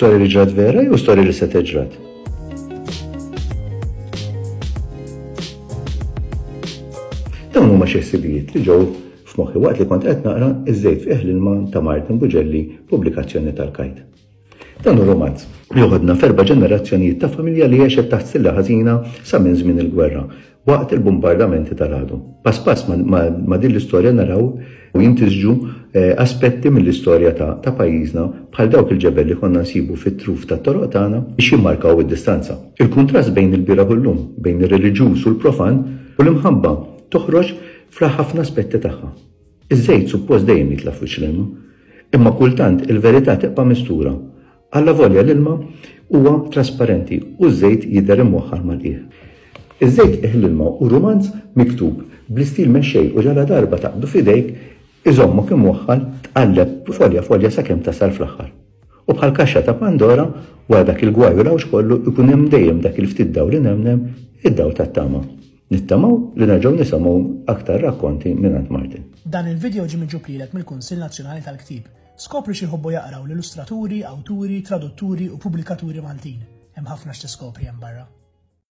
Storja li ġrat vera jew storja li setgħet ġrat? Dawn huma xi ħsibijiet li ġew f'moħħi waqt li kont qed naqra Iż-Żejt f'Qiegħ l-Ilma ta' Martin Bugelli, pubblikazzjoni tal-Kajt. Dan hu rumanz li joħodna f'erba' ġenerazzjonijiet ta' familja li għexet taħt stilla ħażina sa minn żmien il-gwerra, waqt il-bumbardamenti tal-għadu. Pass pass ma' din l-istorja naraw u jintisġu aspetti mill-istorja ta' pajjiżna bħal dawk il-ġebel li konna nsibu fit-truf tat-toroq tagħna biex jimmarkaw id-distanza. Il-kuntrast bejn il-bieraħ u llum, bejn ir-reliġjuż u l-profan u l-imħabba toħroġ fl-ħafna aspetti tagħha. Iż-żejt suppost dejjem jitla' f'wiċċ l-ilma. Imma kultant il-verità tibqa' mistura. Allavolja l-ilma huwa trasparenti u ż-żejt jidher imwaħħal mal-qiegħ. Iż-żejt f'qiegħ l-ilma hu rumanz miktub bl-istil mexxej u ġaladarba taqbdu f'idejk, iżommok imwaħħal tqalleb folja folja sakemm tasal fl-aħħar. U bħal kaxxa ta' Pandora, wara dak il-gwaj u l-għawġ kollu jkun hemm dejjem dak il-ftit dawl inemnem, id-dawl tat-tama. Nittamaw li nerġgħu nisimgħu aktar rakkonti mingħand Martin. Dan il-video ġie miġjub lilek mill-Kunsill Nazzjonali tal-Ktieb. Skopri xi jħobbu jaqraw l-illustraturi, awturi, tradutturi u pubblikaturi Maltin. Hemm ħafna x'tiskopri hemm barra.